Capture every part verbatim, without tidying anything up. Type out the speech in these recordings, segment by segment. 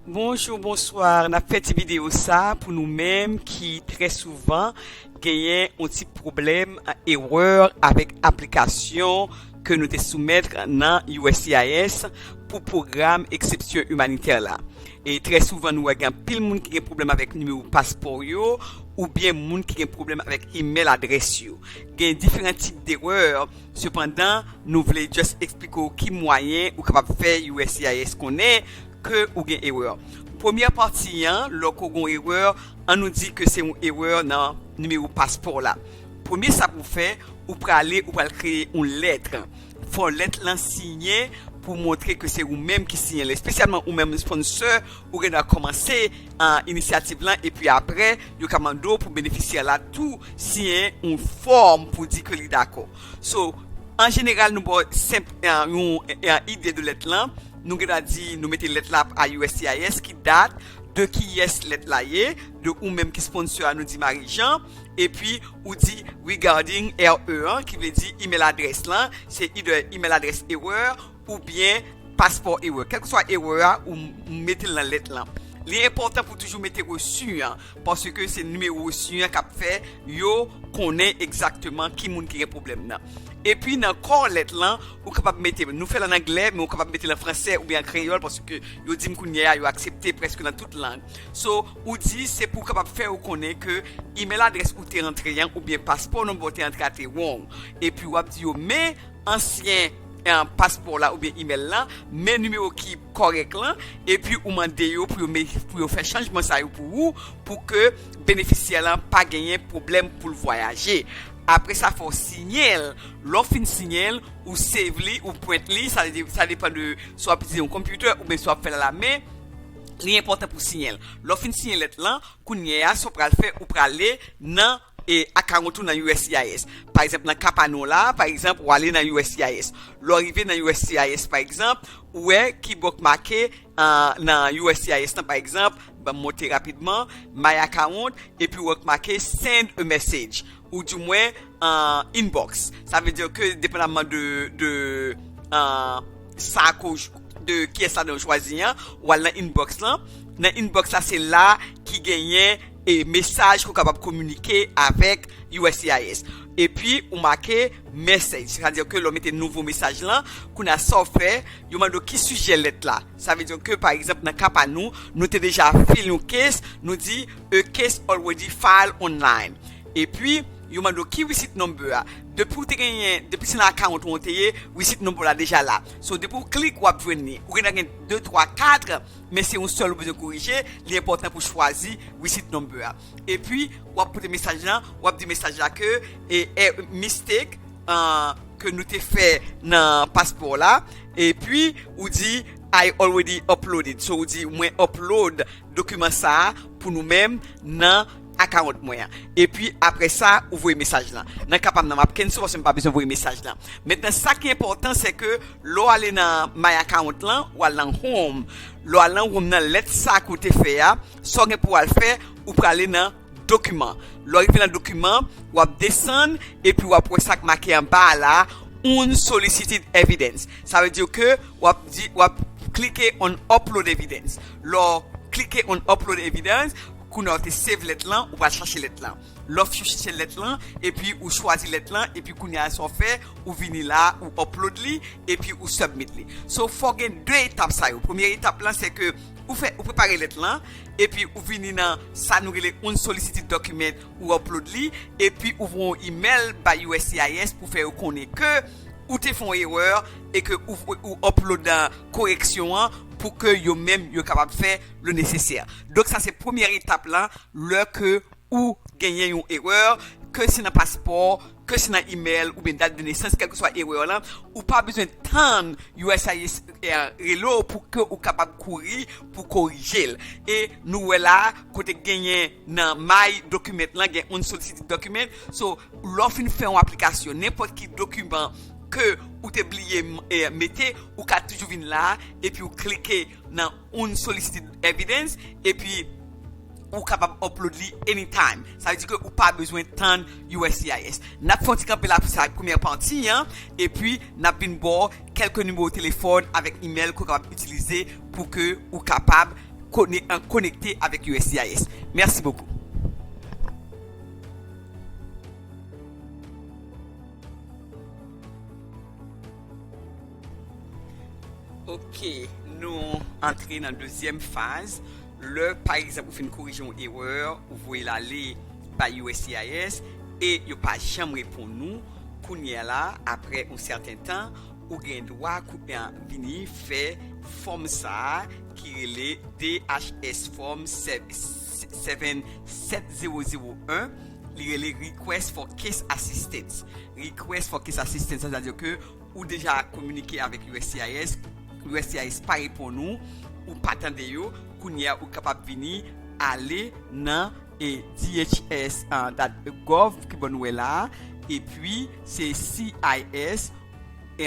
Bonjou, bonswa. N ap fè ti videyo sa pou nou menm ki trè souvan genyen yon ti pwoblèm, erè avèk aplikasyon ke nou te soumèt nan U S C I S pou pwogram eksepsyon imanitè la. E trè souvan, nou wè gen anpil moun ki gen pwoblèm avèk nimewo paspò yo, oubyen moun ki gen pwoblèm avèk imèl adrès yo. Gen diferan tip derè, sepandan, nou vle just eksplike w ki mwayen ou kapab fè U S C I S konnen ke ou gen erè. Premyè pati an, lòk ou gen erè, an nou di ke se yon erè nan nimewo paspò la. Premye sa pou w fè, ou prale, ou pral kreye yon lèt. Fò lèt lan siyen pou montre ke se ou menm ki siyen l. Espesyalman ou menm sponsor, ou gen dwa kòmanse an inisyativ lan, epi apre, yo ka mande w pou benefisyè la tou siyen yon fòm pou di ke li dakò. So, an jeneral, nou ba w senp, eh, yon, eh, ide de lèt lan. Nou gen dwa di, nou mete lèt la a U S C I S ki dat, de kiyès lèt la ye, de ou menm ki sponsor a, nou di Marie Jean, epi ou di regarding R E an, ki vle di email address lan, se either email address erè oubyen paspò erè. Kèlkeswa erè a, ou m- mete l nan lèt lan. Li enpòtan pou toujou mete reçu an, paske se nimewo reçu an k ap fè yo konnen egzakteman ki moun ki gen pwoblèm nan. Epi nan kò lèt lan, ou kapab mete, nou fè l an anglè, men ou kapab mete l an fransè oubyen an kreyòl, paske yo di m kounye a, yo aksepte prèske nan tout lang. So, ou di, se pou w kapab fè yo konnen ke email adrès ou te antre an, oubyen paspò nonbè ou te antre a te wrong. Epi w ap di yo, men ansyen, eh, paspò la oubyen email lan, men nimewo ki kòrèk lan, epi ou mande yo pou yo, me- pou yo fè chanjman sa yo pou ou, pou ke benefisyè lan pa genyen pwoblèm pou l vwayaje. Apre sa, fò w siyen l. Lè w fin siyen l, ou save li, ou print li, sa, sa depann de si w ap itilize yon konpitè oubyen si w ap fè l alamen. Li enpòtan pou w siyen l. Lè w fin siyen lèt lan, kounye a, sa w pral fè, ou prale nan, eh, account ou nan U S C I S. Pa egzanp, nan ka pa nou la, pa egzanp, ou ale nan U S C I S. Lè w rive nan U S C I S, pa egzanp, ou wè ki bò k make, ah, nan U S C I S lan, pa egzanp, ban m monte rapidman, My Account, epi ou wè k make Send a Message, ou dimwen, ah, Inbox. Sa vle di ke, depandamman de, de, ah, sa ke w ch- de kiyès ladan ou chwazi an, ou al nan inbox lan. Nan inbox la, se la ki genyen, eh, mesaj ke w kapab kominike avèk U S C I S. Epi, ou make message, sètadi ke lè w mete nouvo mesaj lan, kounye a sa w fè, yo mande w ki sijè lèt la. Sa vle di ke, pa egzanp, nan ka pa nou, nou te deja file yon case, nou di, a case already filed online. Epi, yo mande w ki receipt number a. Depi w te genyen, depi se nan account ou te ye, receipt number la deja la. So, depi w klik, w ap jwenn li. Ou gen gen de, twa, kat, men se yon sèl ou bezwen korije, li enpòtan pou chwazi receipt number a. Epi, w ap pote mesaj lan, w ap di mesaj la ke, e, e, mistake, ah, ke nou te fè nan paspò la, epi ou di, I already uploaded. So, ou di, mwen upload dokiman sa a pou nou menm nan account mwen an. Epi, apre sa, ou voye mesaj lan. Nan ka pa m nan, m ap cancel paske m pa bezwen voye mesaj lan. Mentnan, sa ki enpòtan, se ke lè w ale nan My Account lan, ou al nan Home. Lè w al nan Home nan, lèt sa ke w te fè a, sa w gen pou w al fè, ou prale nan Dokiman. Lè w rive nan Dokiman, w ap desann, epi w ap wè sa k make anba a la, Unsolicited Evidence. Sa vle di ke w ap di, w ap klike on Upload Evidence. Lè w klike on Upload Evidence, kounye a w te save lèt lan, ou pral chache lèt lan. Lè w fin chache lèt lan, epi ou chwazi lèt lan, epi kounye a sa w fè, ou vini la, ou upload li, epi ou submit li. So, fò w gen de etap sa yo. Premye etap lan, se ke ou fè, ou prepare lèt lan, epi ou vini nan sa nou rele Unsolicited Document, ou upload li, epi ou voye yon email bay U S C I S pou fè yo konnen ke ou te fè yon erè e ke ou, ou upload, ah, koreksyon an pou ke yo menm yo kapab fè le nécessaire. Donk sa se premyè etap lan, lè ke ou genyen yon erè, ke se nan paspò, ke se nan email oubyen dat de nesans, kèlkeswa erè lan, ou pa bezwen tann U S C I S rele w pou ke ou kapab kouri pou korije l. E nou wè la, kote genyen nan My Document lan, gen Unsolicited Document. So, lè w fin fè yon aplikasyon, nenpòt ki dokiman ke ou te bliye m- e, mete, ou ka toujou vin la, epi ou klike nan Unsolicited Evidence, epi ou kapab upload li anytime. Sa vle di ke ou pa bezwen tann U S C I S. N ap fè yon ti kanpe la pou sa premyè pati an, epi n ap vin ba w kèlke nimewo telefòn avèk email ke w kapab itilize pou ke ou kapab kone-, an konekte avèk U S C I S. Mèsi bokou. Ok, nou antre nan dezyèm faz. Lè, pa egzanp, ou fin korije yon erè, ou voye l ale bay U S C I S, e yo pa janm reponn ou, kounye a la, apre yon sèten tan, ou gen dwa kou-, vini fè fòm sa a ki rele D H S Form seven, seven, sept zéro zéro un, li rele Request for Case Assistance. Request for Case Assistance, sa vle di ke ou deja kominike avèk U S C I S, U S C I S pa reponn ou, ou pa tande yo, kounye a ou kapab vini ale nan e D H S dot gov ki ban nou wè la a, epi se C I S, e,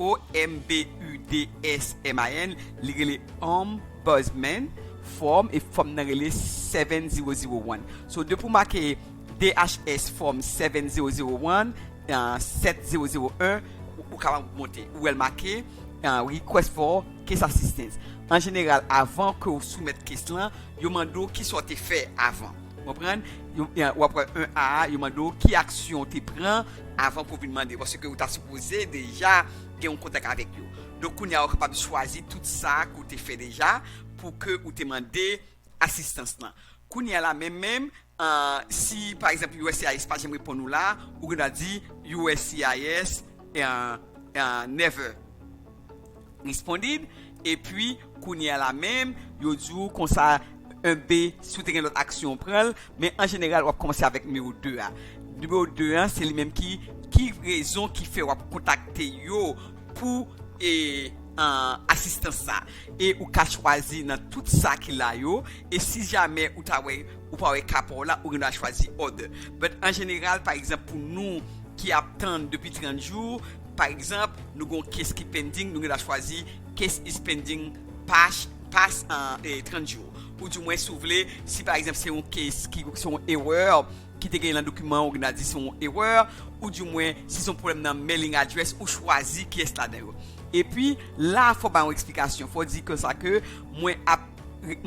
O M B U D S M I N, li rele Ombudsman Form, e fòm nan rele seven zero zero one. So, depi w make D H S Form seven zero zero one, e, sept zéro zéro un, ou, ou kapab monte. Ou wè l make, e, Request for Case Assistance. An jeneral, avan ke w soumèt case lan, yo mande w kisa w te fè avan. Konprann? Yo, e, w ap wè en A a, yo mande w ki aksyon w te pran avan pou w vin mande, paske ou ta sipoze deja gen yon kontak avèk yo. Donk, kounye a, ou kapab chwazi tout sa ke w te fè deja pou ke ou te mande asistans lan. Kounye a la menm menm, e, si, pa egzanp, U S C I S pa janm reponn ou la, ou gen dwa di U S C I S, e, e, never responded, epi kounye a la menm, yo di w konsa, en B, si w te gen lòt aksyon, w pran l, men an jeneral, w ap kòmanse avèk nimewo de a. Nimewo de a, se li menm ki, ki rezon ki fè w ap kontakte yo pou, e, an, asistans sa. E ou ka chwazi nan tout sa ki la yo, e si jamè ou ta wè, ou pa wè ka pa w la, ou gen dwa chwazi other. But an jeneral, pa egzanp, pou nou ki ap tann depi trant jou, pa egzanp, nou gen yon case ki pending, nou gen dwa chwazi case is pending past, past, e, trant jou. Ou di mwen, si w vle, si pa egzanp, se yon case ki, se yon erè ki te gen nan dokiman, ou gen dwa di se yon erè, ou di mwen, si se yon pwoblèm nan mailing address, ou chwazi kiyès ladan yo. Epi, la, fò w bay yon eksplikasyon, fò w di konsa ke mwen ap, e,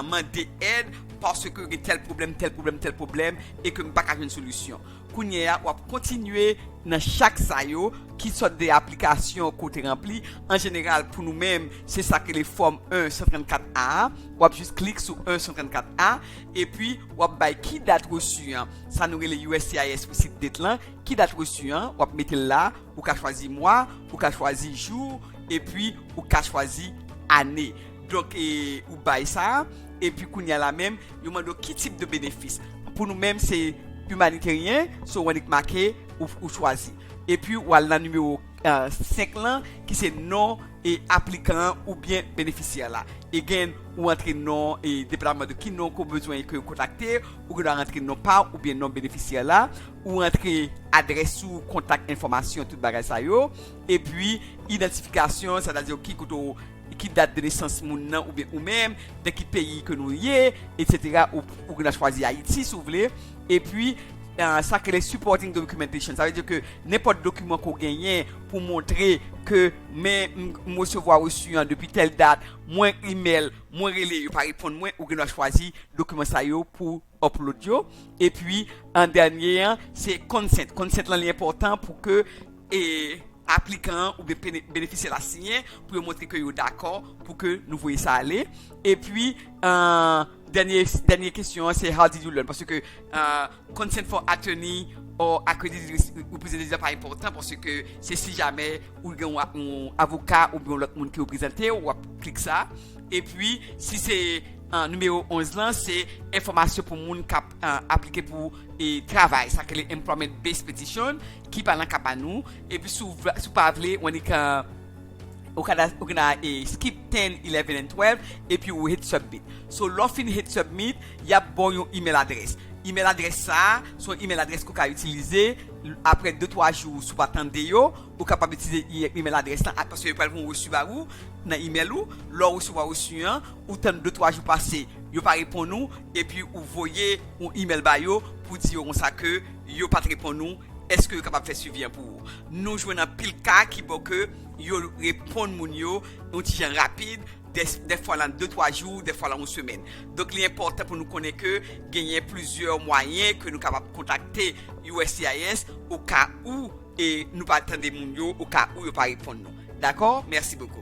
mande èd paske gen tèl pwoblèm, tèl pwoblèm, tèl pwoblèm, e ke m pa ka jwenn solisyon. Kounye a, w ap kontinye nan chak sa yo ki sòt de aplikasyon ke w te ranpli. An jeneral, pou nou menm, se sa k rele fòm en san trannkat A a. W ap jis klik sou en san trannkat A, epi w ap bay ki dat reçu an. Sa nou rele U S C I S receipt date lan. Ki dat reçu an, w ap mete l la, ou ka chwazi mwa, ou ka chwazi jou, epi ou ka chwazi ane. Donk, e, ou bay sa, epi kounye a la menm, yo mande w ki tip de benefis. Pou nou menm, se imaniteryen, so w annik make, ou, ou chwazi. Epi w al nan nimewo, e, senk lan, ki se non e aplikan an oubyen benefisyè la. Again, ou antre non e depatman de ki non ke w bezwen ke yo kontakte, ou gen dwa rantre non pa w oubyen non benefisyè la, ou antre adrès ou, kontak enfòmasyon, tout bagay sa yo, epi idantifikasyon, sètadi ki kote w, ki dat de nesans moun nan oubyen ou menm, nan ki peyi ke nou ye, etsetera. Ou, ou gen dwa chwazi Ayiti si w vle, epi, e, sa k rele supporting documentation. Sa vle di ke nenpòt dokiman ke w genyen pou montre ke men m, m resevwa reçu an depi tèl dat, mwen imèl, mwen rele, yo pa reponn mwen, ou gen dwa chwazi dokiman sa yo pou upload yo. Epi, an dènye an, se consent. Consent lan li enpòtan pou ke, e, aplikan an oubyen bene-, benefisyè la siyen pou yo montre ke yo dakò pou ke nou voye sa ale. Epi, e, dènye, dènye kesyon an, se how did you learn? Paske, e, consent for attorney or accredited representative pa enpòtan, paske se si jamè ou gen yon, yon avoka oubyen yon lòt moun ki reprezante w, w ap klik sa. Epi, si se, e, nimewo onz lan, se enfòmasyon pou moun k ap, e, aplike pou, e, travay, sa k rele employment based petition, ki pa nan ka pa nou. Epi, si w vle, si w pa vle, w annik, e, ou ka da-, ou gen a, e, skip ten, eleven and twelve, epi ou hit submit. So, lè w fin hit submit, y ap ba w yon email address. Email address sa a, se yon email address ke w ka itilize, apre de twa jou, si w pa tande yo, ou kapab itilize e-, email address lan, a, paske yo pral voye yon reçu ba ou nan email ou. Lè w resevwa reçu an, ou tann de twa jou pase, yo pa reponn ou, epi ou voye yon email ba yo pou di yo konsa ke yo pa t reponn ou, Èske yo kapab fè swivi an pou ou? Nou jwenn anpil ka ki bon ke yo reponn moun yo yon ti jan rapid, dèfwa nan de twa jou, dèfwa nan yon semèn. Donk li enpòtan pou nou konnen ke genyen plizyè mwayen ke nou kapab kontakte U S C I S o ka ou e nou pa tande moun yo, o ka ou yo pa reponn nou. Dakò? Mèsi bokou.